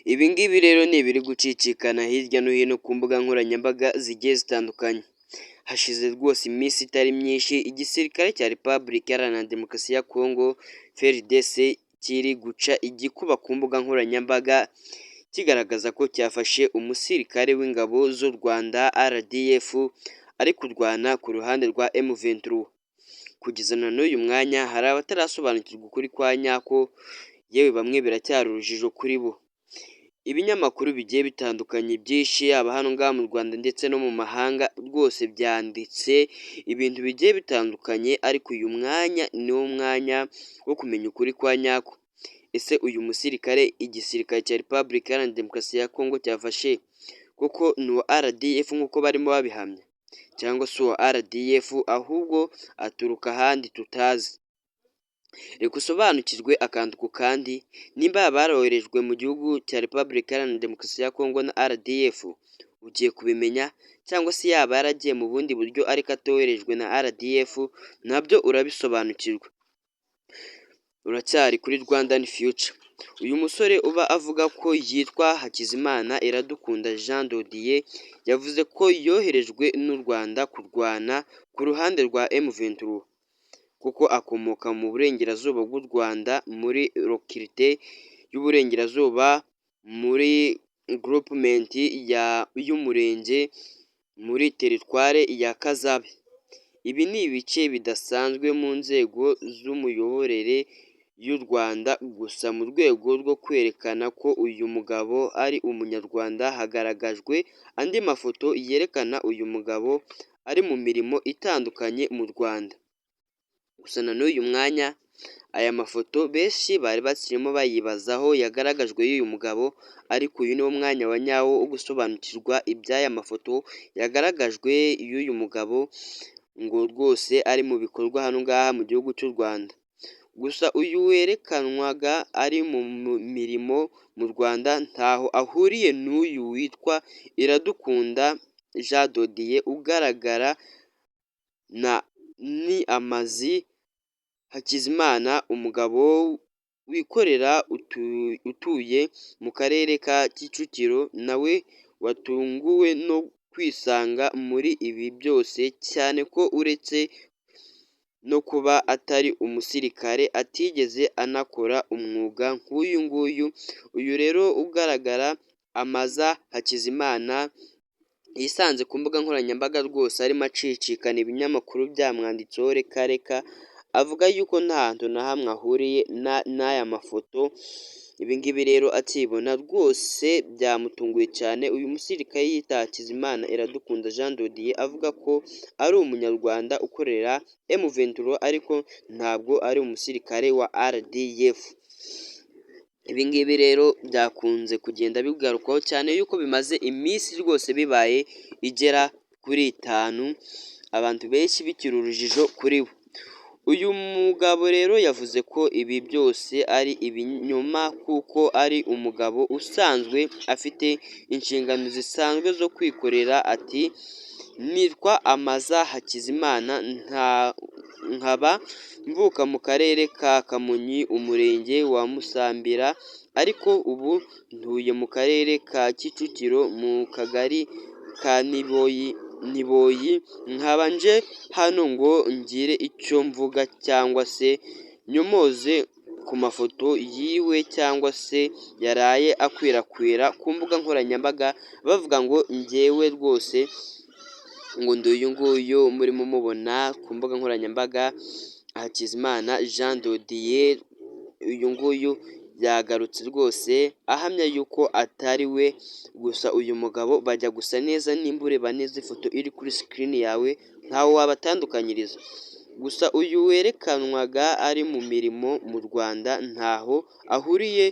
Ibi ngibi rero ni ibiri gucicikana hirya no hino ku mbuga nkoranyambaga zigiye zitandukanye. Hashize rwose iminsi itari myinshi igisirikare cya Repubulika Iharanira Demokarasi ya Kongo FARDC kiri guca igikuba ku mbuga nkoranyambaga, kigaragaza ko cyafashe umusirikare w'ingabo z'u Rwanda RDF ari kurwana ku ruhande rwa M23. Kugeza na n'uyu mwanya hari abatarasobanukirwa ukuri kwa nyako, yewe bamwe biracyari urujijo kuri bo. Ibinyamakuru bigiye bitandukanye byinshi, yaba hano ngaha mu Rwanda ndetse no mu mahanga, rwose byanditse ibintu bigiye bitandukanye, ariko uyu mwanya ni wo mwanya wo kumenya ukuri kwa nyako. Ese uyu musirikare igisirikare cya Repubulika Iharanira Demokarasi ya Kongo cyafashe koko ni uwa RDF nk'uko barimo babihamya, cyangwa se uwa RDF ahubwo aturuka ahandi tutazi? Reka usobanukirwe akantu ku kandi nimba yaba yaroherejwe mu gihugu cya Repubulika Iharanira Demokarasi ya Kongo na RDF, ugiye kubimenya, cyangwa se yaba yaragiye mu bundi buryo ariko atoherejwe na RDF, nabyo urabisobanukirwa. Uracyari kuri Rwandan Future. Uyu musore uba avuga ko yitwa Hakizimana Iradukunda Jean de Dieu, yavuze ko yoherejwe n'u Rwanda kurwana ku ruhande rwa M23, kuko akomoka mu burengerazuba bw'u Rwanda, muri localité y'Uburengerazuba, muri groupement y'Umurenge, muri teritware ya Kazabe. Ibi ni ibice bidasanzwe mu nzego z'umuyoborere y'u Rwanda. Gusa mu rwego rwo kwerekana ko uyu mugabo ari umunyarwanda, hagaragajwe andi mafoto yerekana uyu mugabo ari mu mirimo itandukanye mu Rwanda. Gusa na n'uyu mwanya aya mafoto benshi bari bakirimo bayibazaho yagaragajwe y'uyu mugabo, ariko uyu niwo mwanya wa nyawo wo gusobanukirwa iby'aya mafoto yagaragajwe y'uyu mugabo, ngo rwose ari mu bikorwa hano ngaha mu gihugu cy'u Rwanda. Gusa uyu werekanwaga ari mu mirimo mu Rwanda ntaho ahuriye n'uyu witwa Iradukunda Jean de Dieu ugaragara na ni Amazi Hakizimana, umugabo wikorera utuye mu karere ka Kicukiro, nawe watunguwe no kwisanga muri ibi byose, cyane ko uretse no kuba atari umusirikare atigeze anakora umwuga nk'uyu nguyu. Uyu rero ugaragara Amaza Hakizimana yisanze ku mbuga nkoranyambaga rwose arimo acicikana, ibinyamakuru byamwanditseho reka reka, avuga yuko nta hantu na hamwe ahuriye n'aya mafoto. Ibi ngibi rero akibona rwose byamutunguye cyane. Uyu musirikare yita Hakizimana Iradukunda Jean de Dieu avuga ko ari umunyarwanda ukorera M23, ariko ntabwo ari umusirikare wa RDF. Ibi ngibi rero byakunze kugenda bigarukwaho cyane yuko bimaze iminsi rwose bibaye igera kuri 5, abantu benshi bikiri urujijo kuri bo. Uyu mugabo rero yavuze ko ibi byose ari ibinyoma, kuko ari umugabo usanzwe afite inshingano zisanzwe zo kwikorera. Ati: "Nitwa Amaza Hakizimana, nkaba mvuka mu karere ka Kamonyi, umurenge wa Musambira, ariko ubu ntuye mu karere ka Kicukiro, mu kagari ka Niboyi, nkaba nje hano ngo ngire icyo mvuga cyangwa se nyomoze ku mafoto yiwe cyangwa se yaraye akwirakwira ku mbuga nkoranyambaga, bavuga ngo njyewe rwose ngo ndi uyu nguyu murimo mubona ku mbuga nkoranyambaga, Hakizimana Jean de Dieu." Uyu nguyu yagarutse rwose ahamya yuko atari we. Gusa uyu mugabo bajya gusa neza, nimba ureba neza ifoto iri kuri screen yawe ntawe wabatandukanyiriza. Gusa uyu werekanwaga ari mu mirimo mu Rwanda ntaho ahuriye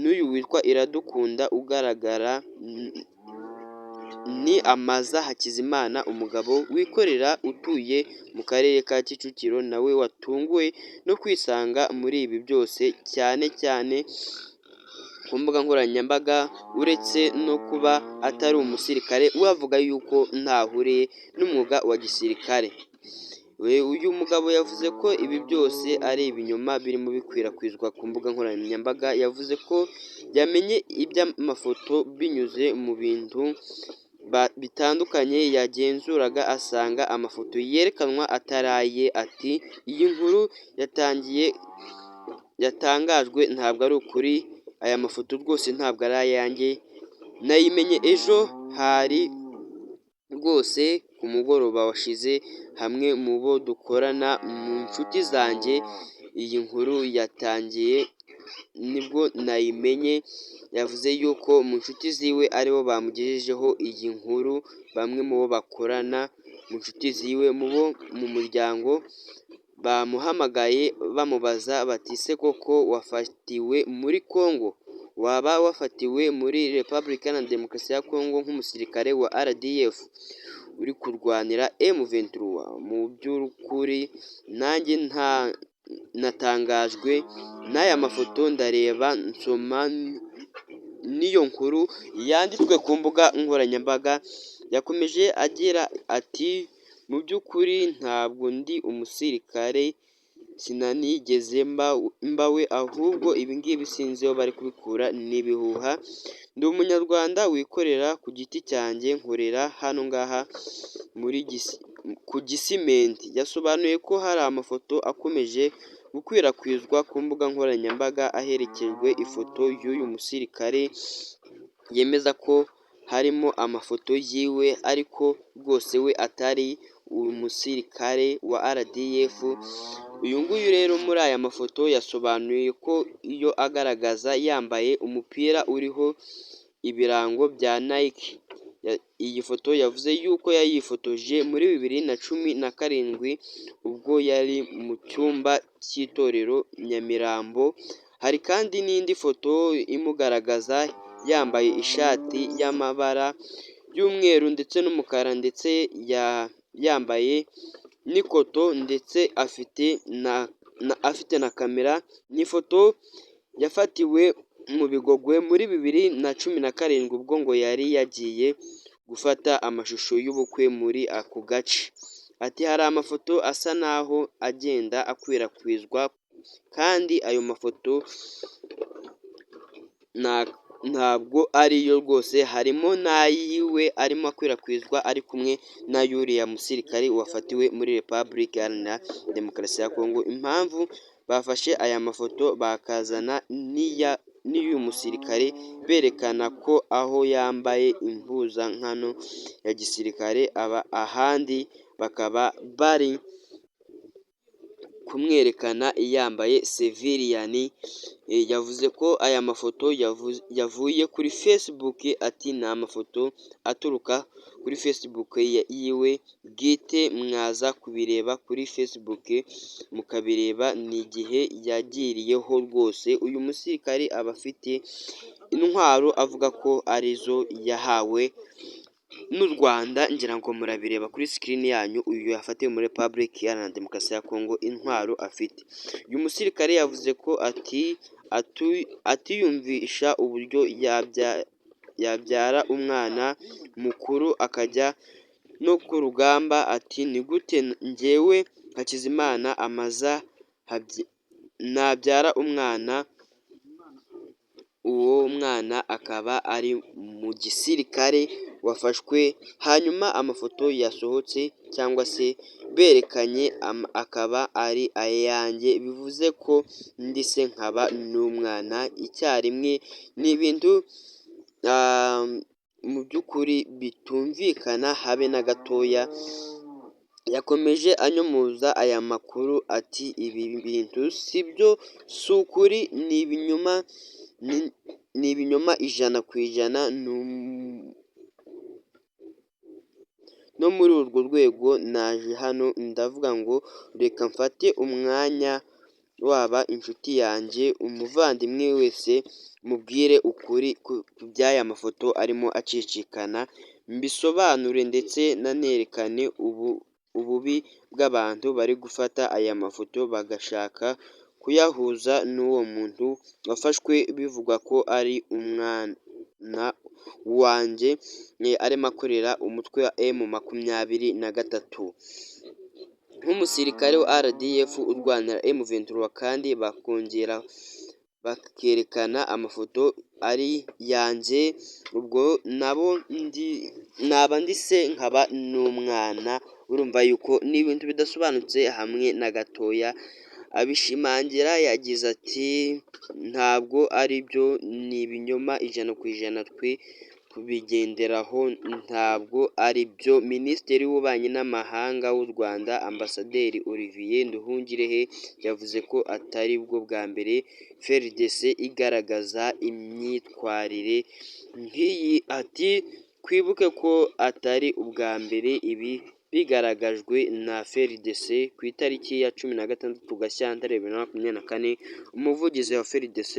n'uyu witwa Iradukunda ugaragara, ni Amaza Hakizimana, umugabo wikorera utuye mu karere ka Kicukiro, nawe watunguwe no kwisanga muri ibi byose, cyane cyane ku mbuga nkoranyambaga. Uretse no kuba atari umusirikare, we avuga yuko ntaho ahuriye n'umwuga wa gisirikare. Uyu mugabo yavuze ko ibi byose ari ibinyoma birimo bikwirakwizwa ku mbuga nkoranyambaga. Yavuze ko yamenye iby'amafoto binyuze mu bintu bitandukanye yagenzuraga, asanga amafoto yerekanwa atari aye. Ati: "Iyi nkuru yatangiye yatangajwe ntabwo ari ukuri, aya mafoto rwose ntabwo ari ayanjye, nayimenye ejo hari rwose ku mugoroba washize, hamwe mu bo dukorana mu nshuti zanjye iyi nkuru yatangiye nibwo nayimenye." Yavuze yuko mu nshuti ziwe aribo bamugejejeho iyi nkuru, bamwe mu bo bakorana mu nshuti ziwe, mu bo mu muryango bamuhamagaye bamubaza bati: "Se koko wafatiwe muri Congo? Waba wafatiwe muri Repubulika Iharanira Demokarasi ya Congo nk'umusirikare wa RDF uri kurwanira M23?" Mu by'ukuri nanjye nta natangajwe n'aya mafoto, ndareba nsoma n'iyo nkuru yanditswe ku mbuga nkoranyambaga. Yakomeje agira ati: "Mu by'ukuri ntabwo ndi umusirikare, sinanigeze mbawe, ahubwo ibingibi sinzi aho bari kubikura, ni ibihuha. Ndi Umunyarwanda wikorera ku giti cyanjye, nkorera hano ngaha muri ku Gisimenti." Yasobanuye ko hari amafoto akomeje gukwirakwizwa ku mbuga nkoranyambaga aherekejwe ifoto y'uyu musirikare, yemeza ko harimo amafoto yiwe ariko rwose we atari umusirikare wa RDF. Uyu nguyu rero muri aya mafoto yasobanuye ko iyo agaragaza yambaye umupira uriho ibirango bya Nike. Iyi foto yavuze yuko yayifotoje muri 2017 ubwo yari mu cyumba cy'itorero Nyamirambo. Hari kandi n'indi foto imugaragaza yambaye ishati y'amabara y'umweru ndetse n'umukara, ndetse yambaye n'ikoto, ndetse afite na kamera. Ni ifoto yafatiwe mu Bigogwe muri 2017 ubwo ngo yari yagiye gufata amashusho y'ubukwe muri ako gace. Ati: "Hari amafoto asa naho agenda akwirakwizwa kandi ayo mafoto ntabwo ariyo rwose, harimo n'ayiwe arimo akwirakwizwa ari kumwe n'ay'uriya musirikare wafatiwe muri Repubulika Iharanira Demokarasi ya Kongo. Impamvu bafashe aya mafoto bakazana n'iy'uyu musirikare, berekana ko aho yambaye impuzankano ya gisirikare, aba ahandi bakaba bari kumwerekana yambaye civilian." Yavuze ko aya mafoto yavuye kuri Facebook. Ati: "Ni amafoto aturuka kuri Facebook yiwe bwite, mwaza kubireba kuri Facebook mukabireba, ni igihe yagiriyeho rwose." Uyu musirikare aba afite intwaro avuga ko arizo yahawe n'u Rwanda, ngira ngo murabireba kuri screen yanyu. Uyu yafatiwe muri Repubulika Iharanira Demokarasi ya Kongo, intwaro afite. Uyu musirikare yavuze ko ati atiyumvisha uburyo yabyara umwana mukuru akajya no ku rugamba. Ati: "Ni gute njyewe Hakizimana Amaza nabyara umwana, uwo mwana akaba ari mu gisirikare wafashwe, hanyuma amafoto yasohotse cyangwa se berekanye akaba ari ayanjye, bivuze ko ndi se nkaba n'umwana icyarimwe. Ni ibintu mu by'ukuri bitumvikana habe na gatoya." Yakomeje anyomoza aya makuru ati: "Ibi bintu si byo, si ukuri, ni ibinyoma, ni ibinyoma 100%. No muri urwo rwego naje hano ndavuga ngo reka mfate umwanya, waba inshuti yanjye, umuvandimwe wese, mubwire ukuri ku by'aya mafoto arimo acicikana, mbisobanure ndetse nanerekane ububi bw'abantu bari gufata aya mafoto bagashaka kuyahuza n'uwo muntu wafashwe bivugwa ko ari umwana wanjye arimo akorera umutwe wa M23." Nk'umusirikare wa RDF urwanira M23, kandi bakongera bakerekana amafoto ari yanjye, ubwo nabo ndi naba ndi se nkaba n'umwana. Urumva yuko ni ibintu bidasobanutse hamwe na gatoya. Abishimangira yagize ati: "Ntabwo ari byo, ni ibinyoma 100%, twe kubigenderaho ntabwo ari byo." Minisitiri w'Ububanyi n'Amahanga w'u Rwanda, Ambasaderi Olivier Nduhungirehe, yavuze ko atari bwo bwa mbere FARDC igaragaza imyitwarire nk'iyi. Ati: "Twibuke ko atari ubwa mbere ibi bigaragajwe na FARDC. Ku itariki ya 16 Gashyantare 2024, umuvugizi wa FARDC,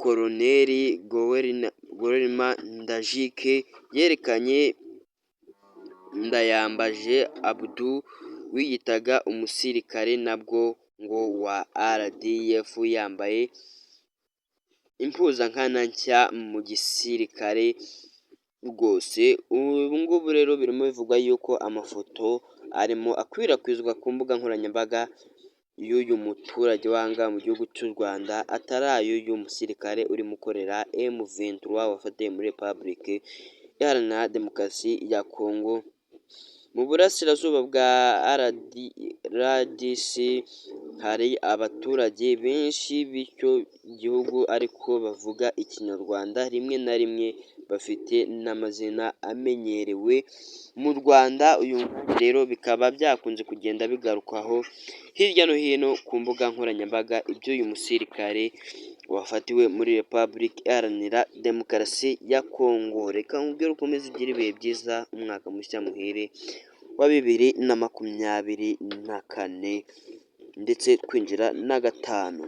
Koloneli Guillaume Ndjike, yerekanye Ndayambaje Abdu wiyitaga umusirikare nabwo ngo wa RDF yambaye impuzankano nshya mu gisirikare rwose. Ubu ngubu rero birimo bivugwa yuko amafoto arimo akwirakwizwa ku mbuga nkoranyambaga y'uyu muturage wanga mu gihugu cy'u Rwanda atari ay'uyu musirikare urimo ukorera M23 wafatiwe muri Repubulika Iharanira Demokarasi ya Congo. Mu burasirazuba bwa RDC hari abaturage benshi b'icyo gihugu ariko bavuga Ikinyarwanda, rimwe na rimwe bafite n'amazina amenyerewe mu Rwanda. Uyu rero bikaba byakunze kugenda bigarukwaho hirya no hino ku mbuga nkoranyambaga iby'uyu musirikare wafatiwe muri Repubulika Iharanira Demokarasi ya Kongo. Reka nkubwire ukomeze ugire ibihe byiza, umwaka mushya muhire wa 2024 ndetse twinjira na gatanu.